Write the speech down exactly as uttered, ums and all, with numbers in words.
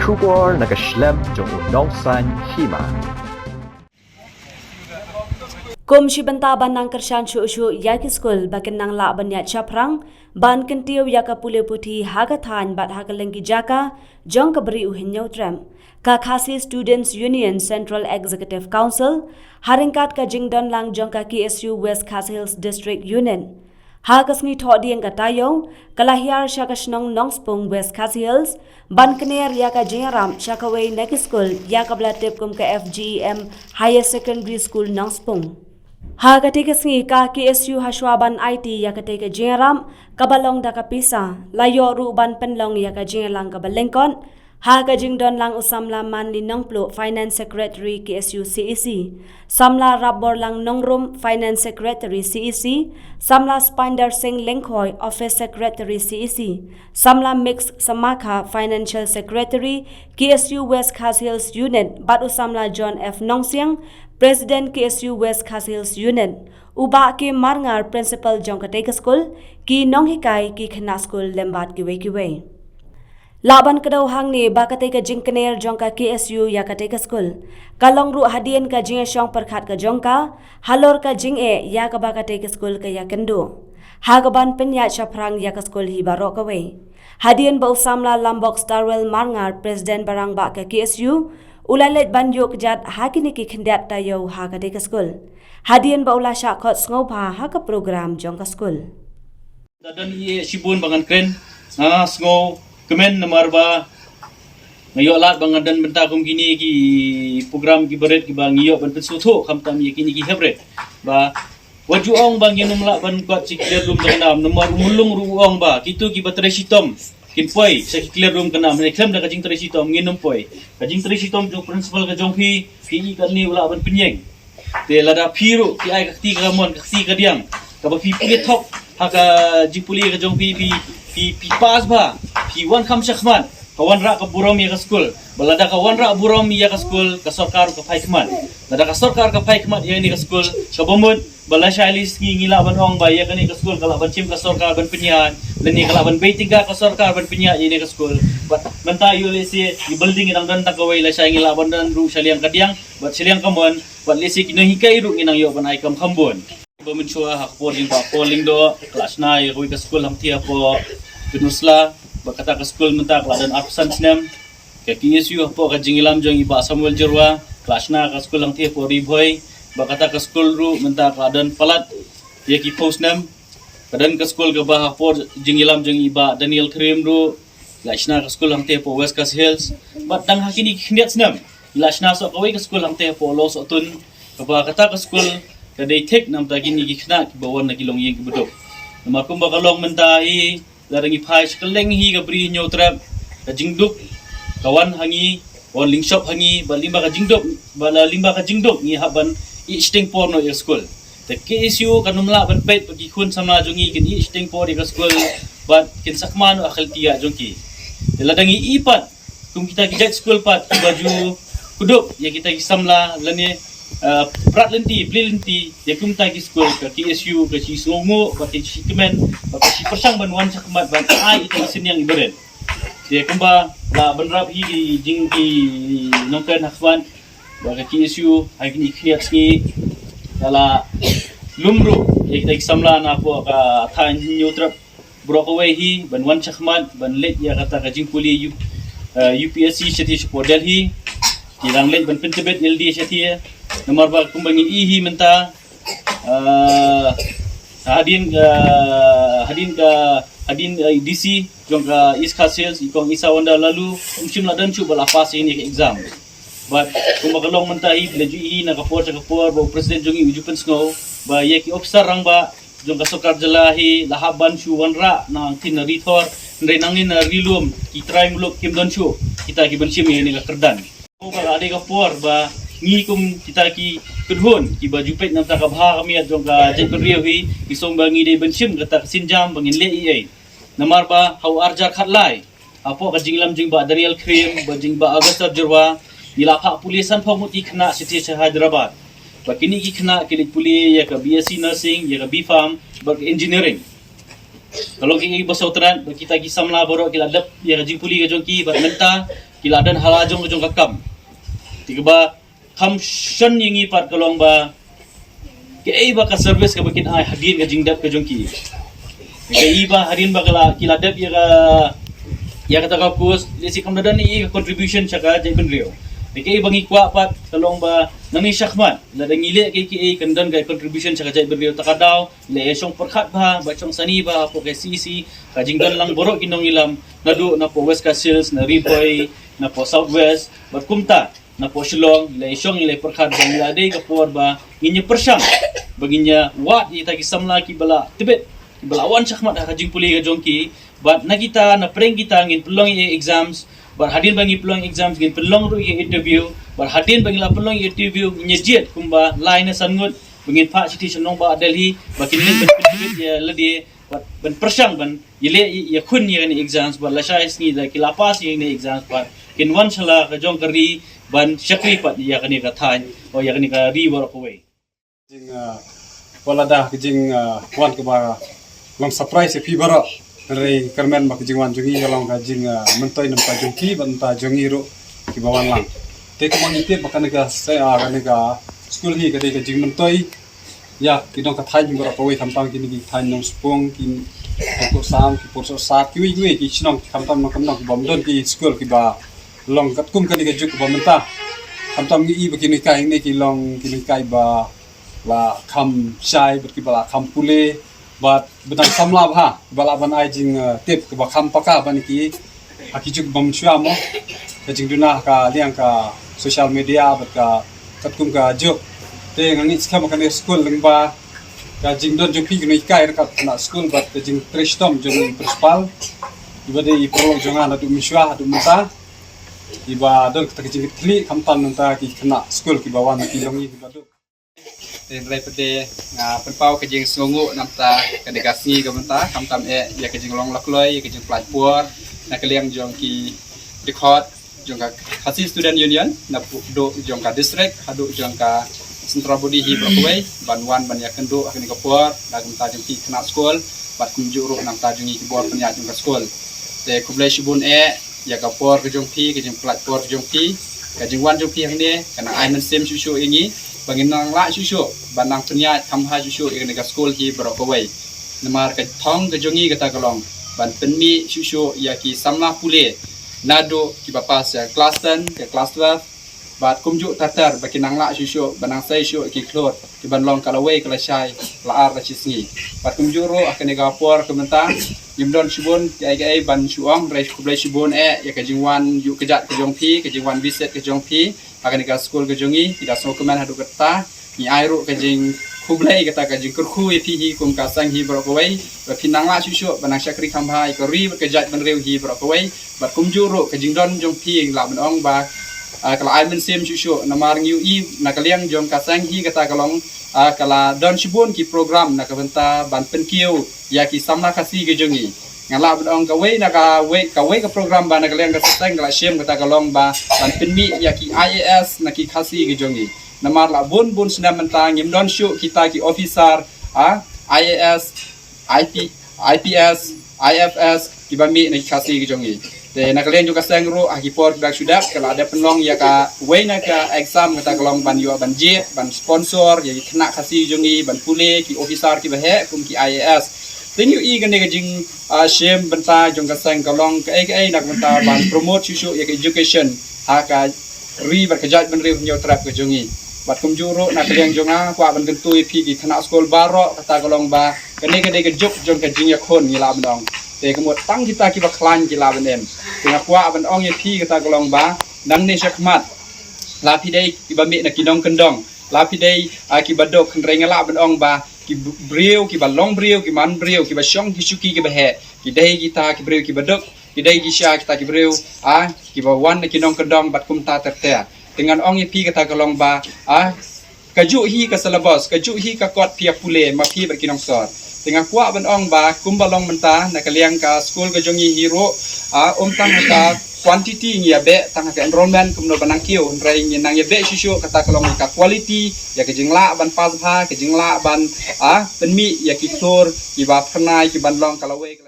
Khubor na ka shlem jong u nongsan hima. Kum shi bynta ban nang kyrshan shuh shuh ïa ki skul ba kin nang lah ban ïaid shaphrang ban kyntiew ïa ka pule puthi ha ka thaiñ bad ha kylleng ki jaka jong ka Bri u Hynñiewtrep, ka Khasi Students Union Central Executive Council, ha ryngkat ka jingdon lang jong ka K S U West Khasi Hills District Unit, ha ka sngi Thohdieng ka taïew, ka la hiar sha ka shnong Nongspung, West Khasi Hills, ban kner ïa ka jingïarap sha kawei na ki skul ïa kaba la tip kum ka F G E M Higher Secondary School Nongspung. Ha katei ka sngi, ka K S U, ha shuwa ban aiti ïa katei ka jingïarap kaba long da ka pisa, la ïoh ruh ban pynlong ïa ka jingïalang kaba lyngkot ha ka jingdon lang u samla Manly Nongpluh, Finance Secretary K S U C E C, samla Rapborlang Nongrum, Finance Secretary C E C, samla Spinder Singh Lyngkhoi, Office Secretary C E C, samla Mix Samakha, Financial Secretary K S U West Khasi Hills Unit, bad u samla John F Nongsiang, President K S U West Khasi Hills Unit, u Bah K Marngar, Principal jong katei ka skul, ki nonghikai, ki khynnah skul lem bad kiwei kiwei. Lah ban kdew hangne ba katei ka jingkner jong ka K S U ïa katei ka skul ka long ruh hadien ka jingïashong pyrkhat ka jong ka halor ka jingeh ïa kaba katei ka skul ka ïakynduh, ha kaban pynïaid shaphrang ïa ka skul hi baroh kawei. Hadien ba u samla Lambok Starwell Marngar, President ba rangbah ka K S U, u la leit ban ïuh kjat ha kine ki khyndiat taïew ha katei ka skul, hadien ba u la shah khot sngewbha ha ka program jong ka skul. Da don ïa shibun ba ngan kren, nga sngewkmen namar ba nga ïoh lad ba ngan don bynta kum kine ki program kiba rit kiba ngi ïoh ban pynsngewthuh khamtam ïa kine ki hep rit. Ba wat ju ong ba ngin ym lah ban kwah sha ki clear room da ka nam, namar u Mulung ruh u ong ba kito kiba trei shitom kin poi sha ki clear room ka nam, ne khlem da ka jingtrei shitom ngin ym poi. Ka jingtrei shitom jong principal ka jong phi, phi i katne u lah ban pynïeng. Te lada phi ruh phi ai ka kti ka mon, ka kti ka diang, kaba phi pule thok ha ka jingpule ka jong phi, phi, phi, phi pass bha, phi wan kham shakhmat, ka wanrah ka burom ïa ka skul. Ba lada ka wanrah burom ïa ka skul, ka sorkar ka phai khmat. Lada ka sorkar ka phai khmat ïa kane ka skul, kaba mut ba lashai lai sngi ngi lah ban ong ba ïa kane ka skul ka lah ban shim ka sorkar ban pynïaid, lane ka lah ban bei tyngka ka sorkar ban pynïaid ïa kane ka skul. Bad mynta ïoh lehse i building i dang don tang kawei, lashai ngi lah ban don ruh shiliang ka diang bad shiliang ka mon, bad lehse ki nonghikai ruh ngi nang ïoh ban ai kam kham bun. Ba mynshuwa ha ka por jong Bah Paul Lyngdoh, ka la shna ïa kawei ka skul hangtei hapoh Pynursla, ba kata ka skul mynta ka la don arphew san snem. Ka K S U hapoh ka jingïalam jong i Bah Samuel Jyrwa, ka la shna ka skul hangtei hapoh Ri Bhoi, ba kata ka skul ruh mynta ka la don palat ïa ki phew snem. Ka don ka skul kaba hapoh jingïalam jong i Bah Daniel Krim ruh, la shna ka skul hangtei hapoh West Khasi Hills. Bad tang ha kine ki khyndiat snem, la shna soh kawei ka skul hangtei hapoh Lawsohtun, kaba kata ka skul ka dei thik namar kine ki khynnah kiba wan na ki longïing kiba duk. Namar kumba ka long mynta hi, lada ngi phai sha kylleng hi ka Bri Hynñiewtrep, ka jingduk ka wan ha ngi, wan lyngshop ha ngi, bad lyngba ka jingduk, bad la lyngba ka jingduk ngi hap ban ïeh shiteng por noh ïa ka skul. Te K S U kan ym lah ban peit ba ki khun samla jong ngi kin ïeh shiteng por ïa ka skul bad kin sakma noh ha ka lynti ïaid jong ki. Te lada ngi ïeh pat kum kita ki jait skul pat kiba ju kdup ïa kita ki samla lane, eh, prat lynti, plie lynti ïa kumta ki skul, ka K S U ka shu sngewnguh bad ka shu kmen bad ka shu pyrshang ban wan shakhmat ban ai ita ki synñiang iba rit. Te kumba la bynrap hi ki jing ki nongkren ha khmat, ba ka K S U ha kine ki khyndiat sngi ka la lum ruh ïa kita ki samla na hapoh ka thaiñ Hynñiewtrep baroh kawei hi ban wan shakhmat ban leit ïa kata ka jingpule U, eh, U P S C shatei shapoh Delhi. Ki dang leit ban pyntbit L D shatei. Namar ba kumba ngi i hi mynta, eh, hadien ka, hadien ka, hadien, eh, D C jong ka East Khasi Hills, i Kong Isawanda Laloo, um shym la don shuh ba la pass ïa kane ka exam. Bad kumba ka long mynta hi, phi la ju i na ka por sha ka por ba u president jong ngi u ju pynsngew ba ïa ki ophisar rangbah jong ka sorkar jylla hi la hap ban shu wanrah na Hangthin na Ri Thor, hynrei nangne na Ri Lum ki trai muluk kim don shuh kita ki ban shim ïa kane ka kyrdan. Kumba ka dei ka por ba ngi kum kita ki kynhun kiba ju peit na bynta ka bha ka miat jong ka jaitbynriew hi, ki sngewbha ngi dei ban shim kata ka sienjam ba ngin leh ei ei. Namar ba ha u arhajar khatlai, hapoh ka jingïalam jong i Bah Daniel Krim bad jong i Bah Augustus Jyrwa, ngi la phah pule sanphew ngut ki khynnah shatei sha Hyderabad. Bad kine ki khynnah ki leit pule ïa ka B S C Nursing, ïa ka B Pharm bad ka Engineering. Ka long kaei kaba sngewtynnat ba kita ki samla baroh ki la dep ïa ka jingpule ka jong ki bad mynta Ki la don ha la jong ka jong ka kam. Te kaba kham shon ïa ngi pat ka long ba kaei ba ka service kaba kin ai hadien ka jingdep ka jong ki. Kaei ba hadien ba ka la ki la dep ïa ka ïa kata ka course, lehse kam da don ïa ka contribution sha ka jaitbynriew. Kaei ba ngi kwah pat ka long ba nangne shakhmat lada ngi leh kaei kaei kan don ka contribution sha ka jaitbynriew. Ta ka daw leh ïa shong pyrkhat bha, ba shong sani bha hapoh ka C E C, ka jingdon lang baroh ki nongïalam, naduh napoh West Khasi Hills, na Ri Bhoi, napoh South West, bad kumta napoh Shillong, ïa la ïa shong ïa la ïa pyrkhat ba ïa la dei ka por ba ngin ïa pyrshang, ba ngin ïa wad ïa kita ki samla kiba la tbit, kiba la wan shakhmat ha ka jingpule ka jong ki, bad na kita, na pdeng kita ngin pynlong ïa exams, bad hadien ba ngin pynlong exams ngin pynlong ruh ïa interview, bad hadien ba ngin la pynlong ïa interview ngin ïa jied kumba lai ne san ngut, ba ngin phah shithi sha nongbah Delhi, ba kin leit ban pyntbit ïa lade, bad ban pyrshang ban ïaleh ïa, ïakhun ïa kane exams, bad lashai sngi da ki la pass ïa kane exams, bad kin wan sha la ka jong ka ri ban shakri pat ïa kane ka thaiñ, o ïa kane ka ri baroh kawei. Jing, ah, wat la da ka jing, ah, wan kaba long surprise ïa phi baroh. Hynrei kyrmen ba ka jingwan jong ngi ka long ka jing, ah, myntoi na bynta jong phi bad na bynta jong ngi ruh kiba wan lang. Te kumba ngi tip ba kane ka se, ah, kane ka skul hi ka dei ka jingmyntoi ïa ki nong ka thaiñ baroh kawei, khamtam kine ki thaiñ Nongspung, ki Nongkohsam, ki Pyrshah Sat, kiwei kiwei ki shnong, khamtam nong kam nong kibym don ki skul kiba long katkum kane ka juk ba mynta. Khamtam ngi i ba ki nonghikai hangne ki long ki nonghikai ba la kham shai bad kiba la kham pule bad ba dang samla bha, ba lah ban ai jing, eh, tip kaba kham paka ban ki ha ki juk ba mynshuwa mo. Ka jingduna ka liang ka social media bad ka katkum ka juk. Te nga ngeit skhem kane skul lyngba ka jingdon jong phi ki nonghikai ryngkat khynnah skul bad ka jingtrei shitom jong i principal, iba dei i paralok jong nga naduh mynshuwa haduh mynta, iba don kata ka jingkitkhlieh khamtam na bynta ki khynnah skul kiba wan na ki longïing kiba duk. Te hynrei pat de nga pynpaw ka jingsngewnguh na bynta kane ka sngi ka mynta, khamtam eh ïa ka jinglong lakloi, ïa ka jingpynlait por na ka liang jong ki dkhot jong ka Khasi Student Union, naduh jong ka district haduh jong ka central body hi baroh kawei, ban wan ban ïakynduh ha kane ka por da ka bynta jong ki khynnah skul bad kumjuh ruh na bynta jong ngi ki bor pynïaid jong ka skul. Te khublei shibun eh ïa ka por ka jong phi, ka jingpynlait por ka jong phi, ka jingwan jong phi hangne ka nang ai mynsiem shuh shuh ïa ngi ba ngin nang lah shuh shuh ban nang pynïaid kham bha shuh shuh ïa kane ka skul hi baroh kawei. Namar ka thong ka jong ngi kata ka long ban pynmih shuh shuh ïa ki samla pule, naduh kiba pass ïa ka klas ten, ïa ka klas twelve, bad kumjuh ter ter ba kin nang lah shuh shuh ban nang sei shuh ïa ki khlur kiban long ka lawei ka lashai, la ar la shisngi. Bad kumjuh ruh ha kane ka por ka mynta ngim don shibun kaei kaei ban shu ong, hynrei khublei shibun eh ïa ka jingwan ïuh kjat ka jong phi, ka jingwan visit ka jong phi ha kane ka skul ka jong ngi. Ki da sngewkmen haduh katta, ngi ai ruh ka jingkhublei kata ka jingkyrkhu ïa phi hi kum ka seng hi baroh kawei, ba phin nang lah shuh shuh ban nang shakri kham bha ïa ka ri bad ka jaitbynriew hi baroh kawei. Bad kumjuh ruh ka jingdon jong phi ngi lah ban ong ba, ah, ka la ai mynsiem shuh shuh, namar ngi ïohi na ka liang jong ka seng hi kata ka long, ah, ka la don shibun ki program na ka bynta ban pynkiew ïa ki samla Khasi ka jong ngi. Nga lah ban ong kawei na kawei, kawei ka program ba na ka liang ka seng ka la shim kata ka long ba ban pynmih ïa ki I A S na ki Khasi ka jong ngi. Namar la bun bun snem mynta ngim don shuh kita ki officer, ah, I A S, I P, I P S, I F S, kiba mih na ki Khasi ki jong ngi. Te na ka liang jong ka seng ruh ha ki por kiba shu dep ka la dep pynlong ïa kawei na ka exam kata ka long ban ïoh ban jied, ban sponsor ïa ki khynnah Khasi ki jong ngi ban pule ki officer kiba heh kum ki I A S. Te ngi ïohi kane ka jing, ah, shim bynta jong ka seng ka long kaei kaei na ka bynta ban promote shuh shuh ïa ka education ha ka ri bad ka jaitbynriew Hynñiewtrep ka jong ngi. Bad kumjuh ruh na ka liang jong nga kwah ban kyntu ïa phi ki khynnah skul baroh kata ka long ba kane ka dei ka juk jong ka jingïakhun ngi lah ban ong. Te ka mut tang kita kiba khlaiñ ki lah ban im. Te nga kwah ban ong ïa phi kata ka long ba nangne shakhmat, la phi dei kiba mih na ki nongkyndong, la phi dei, ah, kiba duk, hynrei nga lah ban ong ba ki b-, briew, kiba long briew, ki man briew, kiba shong ki shuki kiba heh, ki dei kita ki briew kiba duk, ki dei ki sha kita ki briew, ah, kiba wan na ki nongkyndong bad kumta ter ter. Te ngan ong ïa phi kata ka long ba, ah, kajuh hi ka syllabus, kajuh hi ka kot phi ïa pule ma phi bad ki nongsor. Te nga kwah ban ong ba kumba long mynta na ka liang ka skul ka jong ngi hi ruh, ah, ym tang ha ka quantity ngi ïa beh, tang ha ka enrollment kumno ba nang kiew, hynrei ngi nang ïa beh shuh shuh kata ka long ka quality, ïa ka jinglah ban pass bha, ka jinglah ban, ah, pynmih ïa ki khlur kiba phyrnai kiban long ka lawei.